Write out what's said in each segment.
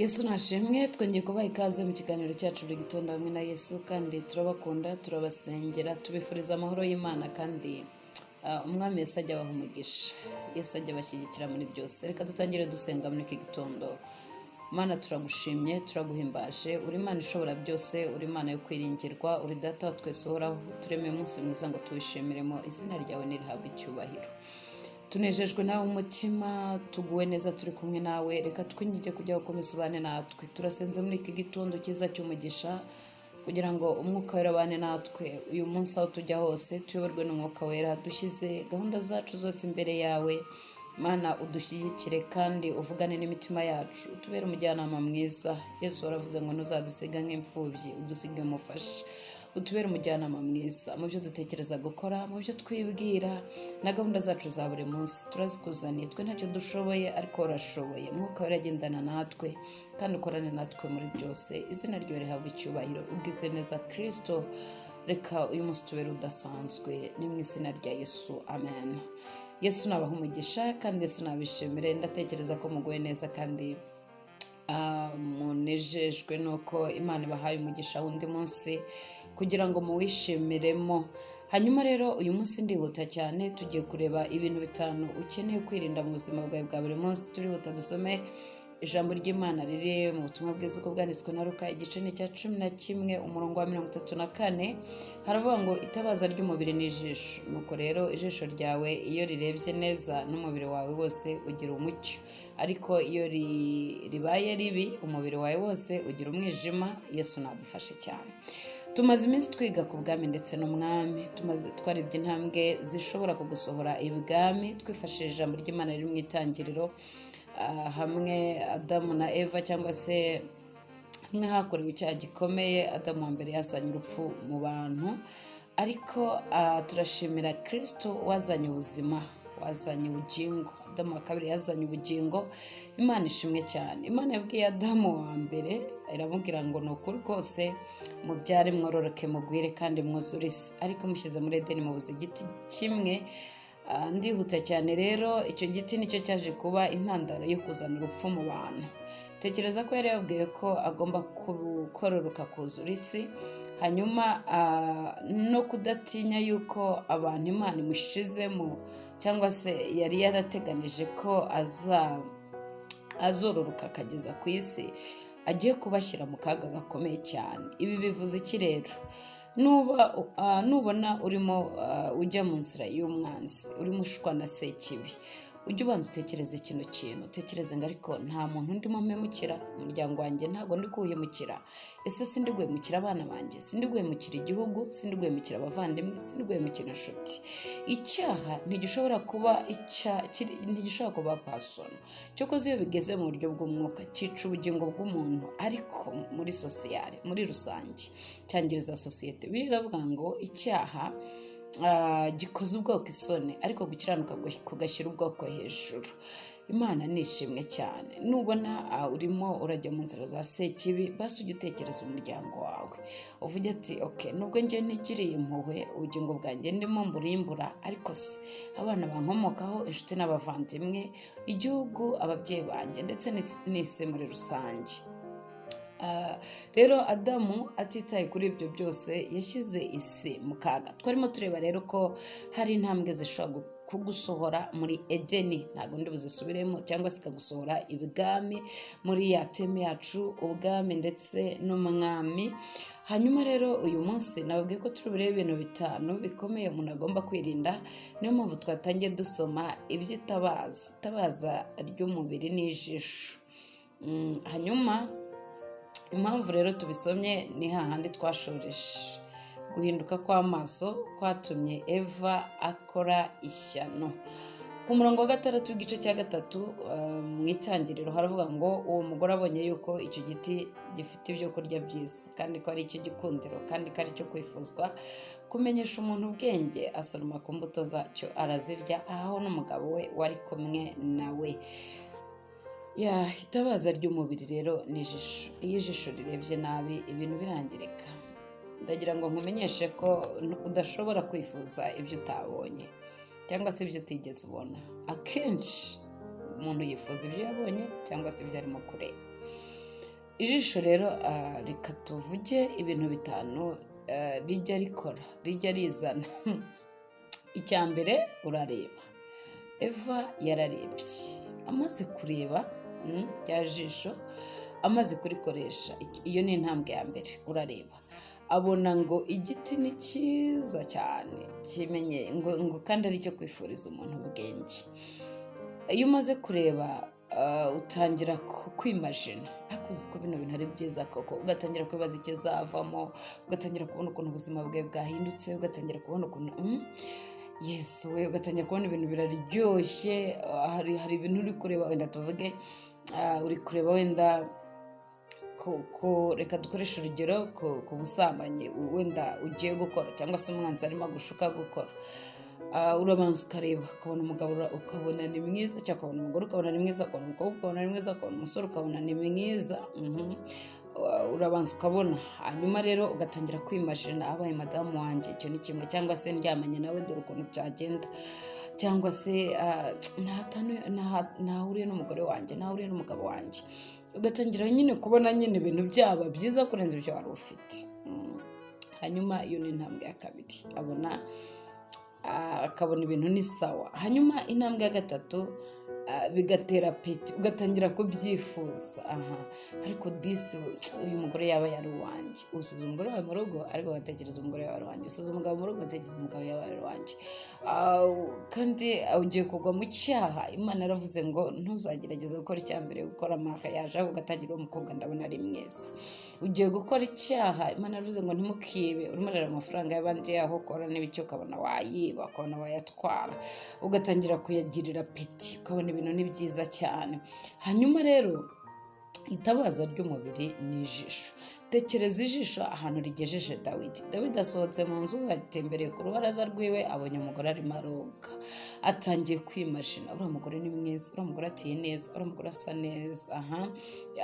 Yesu nashimwe. Twongeye kubaha ikaze mu kiganiro cyacu buri gitondo hamwe na Yesu, kandi turabakunda, turabasengera, tubifuriza amahoro y'Imana, kandi Umwami Yesu ajya abaha umugisha, Yesu ajya abashyigikira muri byose. Reka dutangire dusenga muri iki gitondo. Mana, turagushimye, turaguhimbaje. Uri Imana ishobora byose, uri Imana yo kwiringirwa, uri Data wa twese uhoraho. Turemeye umunsi mwiza ngo tuwishimiremo. Izina ryawe nirihabwe icyubahiro. Tunejejwe nawe, umutima tuguwe neza turi kumwe nawe. Reka twinginge kujya gukomeza ubane natwe. Turasenze muri iki gitondo cyiza cy'umugisha kugira ngo Umwuka Wera abane natwe uyu munsi. Aho tujya hose tuyoborwe n'Umwuka Wera. Dushyize gahunda zacu zose imbere yawe. Mana, udushyigikire kandi uvugane n'imitima yacu, utubere umujyanama mwiza. Yesu, waravuze ngo ntuzadusiga nk'imfubyi, udusige umufasha. Utubere umujyanama mwiza mu byo dutekereza gukora, mu byo twibwira na gahunda zacu za buri munsi. Turazikuzaniye, twe ntacyo dushoboye, ariko urashoboye. Mwuka Wera, agendana natwe kandi ukorane natwe muri byose. Izina ryawe rihabwa icyubahiro. Ubwize neza Kirisito, reka uyu munsi tubere udasanzwe. Ni mu izina rya Yesu, amen. Yesu nabaha umugisha kandi Yesu nabishimire. Ndatekereza ko muguwe neza kandi munejejwe nuko Imana ibahaye umugisha w'undi munsi kugira ngo muwishimiremo. Hanyuma rero uyu munsi ndihuta cyane, tugiye kureba ibintu bitanu ukeneye kwirinda mu buzima bwawe bwa buri munsi. Turihuta dusome ijambo ry'Imana riri mu Butumwa bwiza uko bwanditswe na Luka, igice ni icya 11, umurongo wa 34. Haravuga ngo: "Itabaza ry'umubiri ni ijisho. Nuko rero ijisho ryawe iyo rirebye neza, n'umubiri wawe wose ugira umucyo, ariko iyo ribaye ribi, umubiri wawe wose ugira umwijima." Yesu nadufashe cyane. Tumaze iminsi twiga ku bwami ndetse n'umwami. Twarebye intambwe zishobora kugusohora ibwami twifashishije ijambo ry'Imana riri mu Itangiriro, hamwe Adamu na Eva, cyangwa se hamwe hakorewe icyaha gikomeye. Adamu wa mbere yazanye urupfu mu bantu, ariko turashimira Kirisito wazanye ubuzima, wazanye ubugingo. Adamu wa kabiri yazanye ubugingo. Imana ishimwe cyane. Imana yabwiye Adamu wa mbere, iramubwira ngo: "Ni ukuri kose mubyare, mwororoke, mugwire kandi mwuzure isi." Ariko mushyize muri Edeni, mubuze igiti kimwe. Ndihuta cyane rero, icyo giti nicyo cyaje kuba intandaro yo kuzana urupfu mu bantu. Tekereza ko yari yababwiye ko agomba kororoka, kuzura isi, hanyuma no kudatinya yuko abantu Imana imushizemo, cyangwa se yari yarateganije ko azororoka akageza ku isi, agiye kubashyira mu kaga gakomeye cyane. Ibi bivuze iki rero? Nuba nubona urimo ujya mu nzira y'umwanzi, urimo ushukwa na Sekibi, ujye ubanza utekereze kino kintu. Utekereze ngo: "Ariko nta muntu ndimo mpemukira? Umuryango wanjye ntabwo ndi kuwuhemukira? Ese sindi guhemukira abana banjye? Sindi guhemukira igihugu? Sindi guhemukira abavandimwe? Sindi guhemukira inshuti?" Icyaha ntigishobora kuba ntigishobora kuba personal. Cyokoze iyo bigeze mu buryo bw'umwuka, cyica ubugingo bw'umuntu, ariko muri social, muri rusange, cyangiriza sosiyete. Biravuga ngo icyaha gikoza ubwoko isoni, ariko gukiranuka kugashyira ubwoko hejuru. Imana nishimwe cyane. Nubona urimo urajya mu nzira za Sekibi, basi ujye utekereza umuryango wawe, uvuge ati: "Ok, nubwo njye nigiriye impuhwe, ubugingo bwanjye ndimo mburimbura, ariko se abana bankomokaho, inshuti n'abavandimwe, igihugu, ababyeyi banjye ndetse n'isi muri rusange?" Rero Adamu atitaye kuri ibyo byose, yashyize isi mu kaga. Twarimo tureba rero ko hari intambwe zishobora kugusohora muri Edeni, ntabwo ndi buzisubiremo, cyangwa se ikagusohora ibwami muri ya theme yacu, ubwami ndetse n'umwami. Hanyuma rero uyu munsi nababwiye ko turi burebe ibintu bitanu bikomeye umuntu agomba kwirinda. Niyo mpamvu twatangiye dusoma iby'itabaza, itabaza ry'umubiri n'ijisho. Hanyuma impamvu rero tubisomye ni hahandi twashoreje: guhinduka kw'amaso kwatumye Eva akora ishyano. Ku murongo wa 6 w'igice cya 3 mu Itangiriro haravuga ngo: "Uwo mugore abonye yuko icyo giti gifite ibyo kurya byiza, kandi ko ari icy'igikundiro, kandi ko ari icyo kwifuzwa kumenyesha umuntu ubwenge, asoroma ku mbuto zacyo arazirya, aho n'umugabo we wari kumwe nawe." Ya, itabaza ry'umubiri rero ni ijisho. Iyo ijisho rirebye nabi, ibintu birangirika. Ndagira ngo nkumenyeshe ko udashobora kwifuza ibyo utabonye cyangwa se ibyo utigeze ubona. Akenshi umuntu yifuza ibyo yabonye cyangwa se ibyo arimo kureba. Ijisho rero, reka tuvuge ibintu bitanu rijya rikora, rijya rizana. Icya mbere, urareba. Eva yararebye, amaze kureba, rya jisho amaze kurikoresha, iyo ni intambwe ya mbere. Urareba, abona ngo igiti ni cyiza cyane, kimenye ngo kandi ari icyo kwifuriza umuntu ubwenge. Iyo umaze kureba, utangira kwimajina, ariko uzi ko bino bintu ari byiza koko, ugatangira kwibaza ikizavamo, ugatangira kubona ukuntu ubuzima bwawe bwahindutse, ugatangira kubona ukuntu, Yesu we, ugatangira kubona ibintu biraryoshye. Hari ibintu uri kureba, wenda tuvuge uri kureba wenda reka dukoreshe urugero ku busambanyi wenda ugiye gukora, cyangwa se umwanzi arimo agushuka gukora. Urabanza ukareba, ukabona umugabo, ukabona ni mwiza, cyangwa ukabona umugore ukabona ni mwiza, ukabona umukobwa ukabona ni mwiza, ukabona umusore ukabona ni mwiza. Urabanza ukabona, hanyuma rero ugatangira kwimajina: abaye madamu wanjye, icyo ni kimwe, cyangwa se ndyamanye nawe, dore ukuntu byagenda, cyangwa se ntahuriye n'umugore wanjye, ntahuriye n'umugabo wanjye. Ugatangira nyine kubona nyine ibintu byaba byiza kurenza ibyo wari ufite. Hanyuma iyo ni intambwe ya kabiri, abona akabona ibintu ni sawa. Hanyuma intambwe ya gatatu, bigatera appétit, ugatangira kubyifuza. Aha ariko disi uyu mugore yaba yari uwanjye. Usize umugore wawe mu rugo, ariko ugatekereza umugore yawe ari uwanjye. Usize umugabo mu rugo, ugatekereza umugabo yawe ari uwanjye. Kandi ugiye kugwa mu cyaha, Imana yaravuze ngo ntuzagerageze gukora icyaha mbere yo gukora mariage, ahubwo ugatangira: uwo mukobwa ndabona ari mwiza. Ugiye gukora icyaha, Imana yaravuze ngo ntimukibe, urimo urareba amafaranga y'abandi yaho ukora n'ibiki, ukabona wayiba, ukabona wayatwara, ugatangira kuyagirira appétit, ukabona ibintu ni byiza cyane. Hanyuma rero itabaza ry'umubiri ni ijisho. Tekereza ijisho ahantu rigejeje Dawidi. Dawidi asohotse mu nzu, atembereye ku rubaraza rwiwe, abonye umugore arimo aroga, atangiye kwimajina: uriya mugore ni mwiza, uriya mugore ateye neza, uriya mugore asa neza. Aha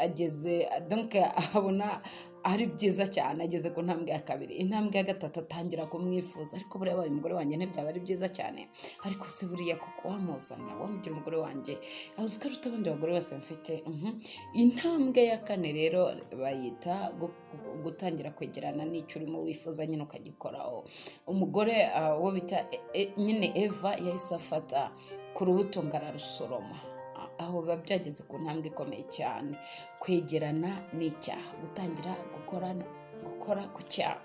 ageze, donc abona ari byiza cyane, ageze ku ntambwe ya kabiri. Intambwe ya gatatu, atangira kumwifuza: ariko buriya abaye umugore wanjye ntibyaba ari byiza cyane? Ariko se buriya kuko wamuzana, wamugira umugore wanjye, uzi ko aruta abandi bagore bose mfite? Intambwe ya kane rero bayita gutangira kwegerana n'icyo urimo wifuza nyine, ukagikoraho. Umugore uwo bita nyine Eva yahise afata ku rubuto ngo ararusoroma. Aho biba byageze ku ntambwe ikomeye cyane. Kwegerana n'icyaha, gutangira gukora ku cyaha.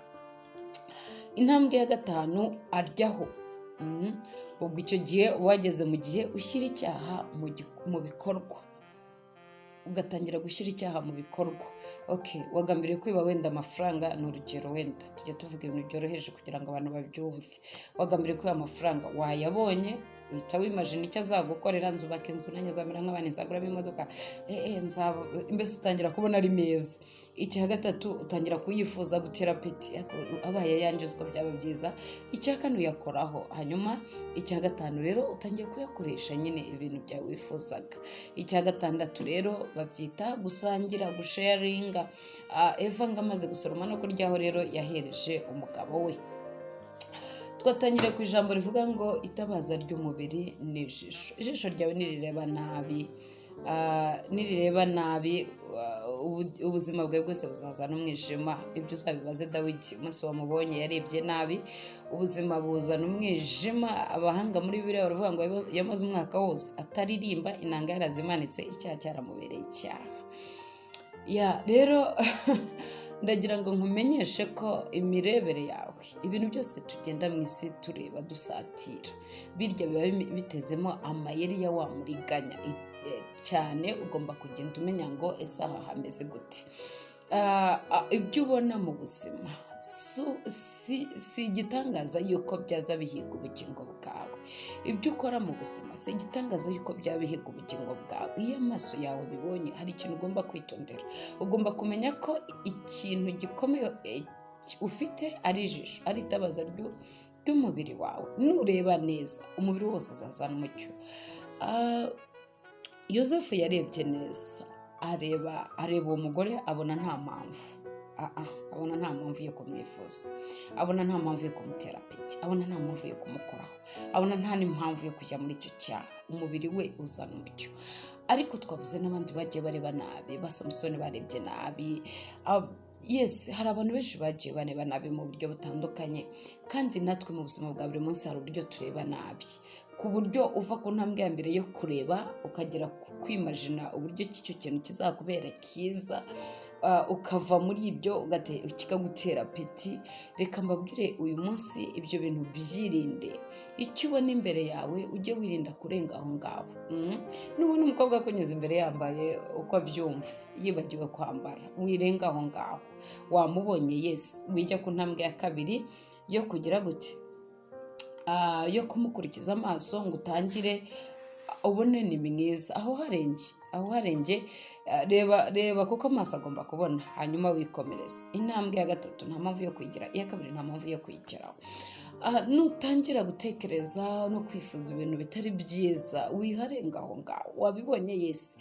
Intambwe ya gatanu, aryaho. Ubwo icyo gihe wageze mu gihe ushyira icyaha mu bikorwa, ugatangira gushyira icyaha mu bikorwa. Okay, wagambiriye kwiba wenda amafaranga, ni urugero, wenda tujya tuvuga ibintu byoroheje kugira ngo abantu babyumve. Wagambiriye kwiba amafaranga, wayabonye, uhita wimajina icyo azagukorera: nzubaka inzu nanjye, nzamera nk'abandi, nzaguramo imodoka, nzaba mbese, utangira kubona ari meza. Icya gatatu, utangira kuyifuza, gutera appétit: abaye ayanjye uzi ko byaba byiza. Icya kane, uyakoraho. Hanyuma icya gatanu rero, utangiye kuyakoresha nyine ibintu byawe wifuzaga. Icya gatandatu rero babyita gusangira, gusharinga. Eva ngo amaze gusoroma no kuryaho rero, yahereje umugabo we. Twatangira ku ijambo rivuga ngo itabaza ry'umubiri ni ijisho. Ijisho ryawe nirireba nabi, ubuzima bwawe bwose buzazana umwijima. Ibyo uzabibaze Dawidi, umunsi wamubonye yarebye nabi, ubuzima buzana umwijima. Abahanga muri Bibiliya baravuga ngo yamaze umwaka wose ataririmba, inanga yarazimanitse, icyaha cyaramubereye icyaha. Ya rero ndagira ngo nkumenyeshe ko imirebere yawe, ibintu byose tugenda mu isi tureba, dusatira, birya biba bitezemo amayeri ya wa muriganya cyane. Ugomba kugenda umenya ngo ese aha hameze gute? Ibyo ubona mu buzima si igitangaza yuko byaza bihiga ubugingo bwawe. Ibyo ukora mu buzima si igitangaza yuko byaba bihiga ubugingo bwawe. Iyo amaso yawe bibonye, hari ikintu ugomba kwitondera. Ugomba kumenya ko ikintu gikomeye ufite ari ijisho, ari itabaza ry'umubiri wawe. Nureba neza, umubiri wose uzazana umucyo. Yosefu yarebye neza, areba uwo mugore, abona nta mpamvu. Abona nta mpamvu yo kumwifuza, abona nta mpamvu yo kumutera appétit, abona nta mpamvu yo kumukoraho, abona nta n'impamvu yo kujya muri icyo cyaha. Umubiri we uzana umucyo. Ariko twavuze n'abandi bagiye bareba nabi, ba Samusoni barebye nabi. Yes, hari abantu benshi bagiye bareba nabi mu buryo butandukanye, kandi natwe mu buzima bwa buri munsi hari uburyo tureba nabi, ku buryo uva ku ntambwe ya mbere yo kureba ukagera ku kwimajina uburyo ki icyo kintu kizakubera cyiza, ukava muri ibyo kikagutera peti. Reka mbabwire uyu munsi, ibyo bintu byirinde. Icyo ubona imbere yawe ujye wirinda kurenga aho ngaho. Nubona umukobwa akunyuze imbere yambaye uko abyumva, yibagiwe kwambara, wirenga aho ngaho. Wamubonye, yes, wijya ku ntambwe ya kabiri yo kugira gute, yo kumukurikiza amaso ngo utangire ubone ni mwiza. Aho harenge, aho harenge, reba, reba, kuko amaso agomba kubona, hanyuma wikomereza. Intambwe ya gatatu nta mpamvu yo kwigira, iya kabiri nta mpamvu yo kwigeraho. Nutangira gutekereza no kwifuza ibintu bitari byiza, wiharenga aho ngaho. Wabibonye, yes,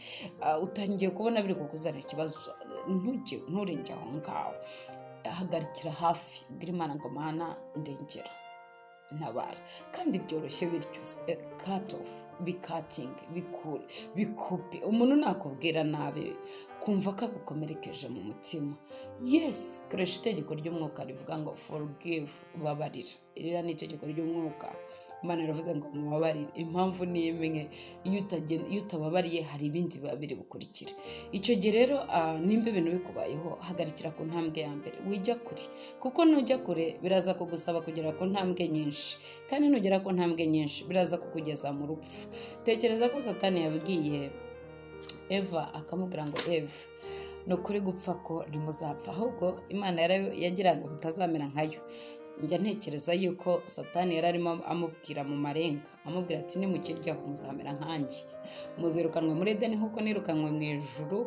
utangiye kubona biri kukuzanira ikibazo, ntujye, nturenge aho ngaho, hagarikira hafi, bwira Imana ngo: "Mana, ndengera, ntabara." Kandi byoroshye bityo, cut off, bikatinge, bikure, bikupe. Umuntu nakubwira nabi, kumva ko agukomerekeje mu mutima, yes, koresha itegeko ry'umwuka rivuga ngo forgive, babarira. Iriya ni itegeko ry'umwuka. Imana iravuze ngo mubabarire. Impamvu ni imwe: iyo utababariye hari ibindi biba biri bukurikire. Icyo gihe rero, nimba ibintu bikubayeho, hagarikira ku ntambwe ya mbere, wijya kure, kuko nujya kure biraza kugusaba kugera ku ntambwe nyinshi, kandi nugera ku ntambwe nyinshi biraza kukugeza mu rupfu. Tekereza ko Satani yabwiye Eva, akamubwira ngo: "Eva, ni ukuri gupfa ko ntimuzapfa, ahubwo Imana yagira ngo mutazamera nkayo." Njya ntekereza yuko Satani yari arimo amubwira mu marenga, amubwira ati: "Nimukiryaho muzamera nkanjye, muzirukanwa muri Edeni nk'uko nirukanwe mu ijuru,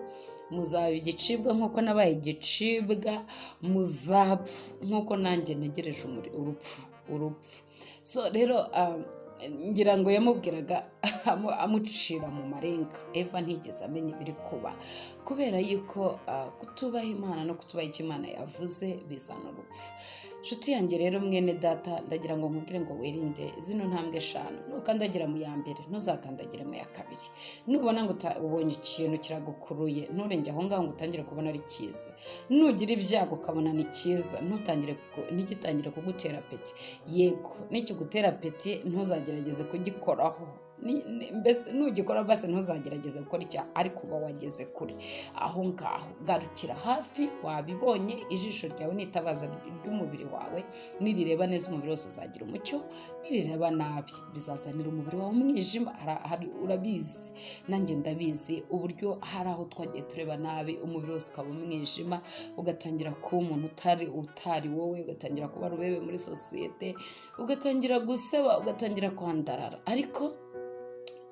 muzaba igicibwa nk'uko nabaye igicibwa, muzapfa nk'uko nanjye ntegereje urupfu, urupfu." So rero, ngira ngo yamubwiraga amucira mu marenga. Eva ntigeze amenya ibiri kuba, kubera yuko kutubaha Imana no kutubaha icyo Imana yavuze bizana urupfu. Inshuti yanjye rero, mwene data, ndagira ngo nkubwire ngo wirinde zino ntambwe eshanu. Nukandagira mu ya mbere, ntuzakandagire mu ya kabiri. Nubona ngo ubonye ikintu kiragukuruye, nturenge aho ngaho ngo utangire kubona ari cyiza. Nugira ibyago ukabona ni cyiza, ntutangire ntigitangire kugutera peti. Yego, nikigutera peti ntuzagerageze kugikoraho. Mbese nugikora basi ntuzagerageze gukora icyaha, ariko uba wageze kure aho ngaho. Garukira hafi. Wabibonye, ijisho ryawe nitabaza ry'umubiri wawe, nirireba neza umubiri wose uzagira umucyo, nirireba nabi bizazanira umubiri wawe umwijima. Urabizi, nanjye ndabizi, uburyo hari aho twagiye tureba nabi umubiri wose ukaba umwijima, ugatangira kuba umuntu utari wowe, ugatangira kuba rubebe muri sosiyete, ugatangira guseba, ugatangira kwandarara. Ariko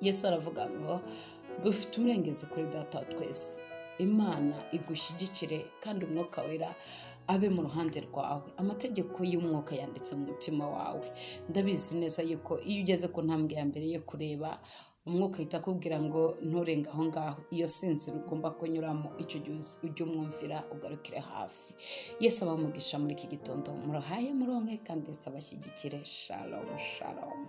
Yesu aravuga ngo dufite umurengezi kuri Data wa twese. Imana igushyigikire, kandi Umwuka Wera abe mu ruhande rwawe. Amategeko y'umwuka yanditse mu mutima wawe. Ndabizi neza yuko iyo ugeze ku ntambwe ya mbere yo kureba, umwuka ahita akubwira ngo nturenge aho ngaho. Iyo si inzira ugomba kunyuramo. Icyo gihe ujye umwumvira, ugarukire hafi. Yesu abamugisha muri iki gitondo. Murahaye muronke, kandi Yesu abashyigikire. Shalom, shalom.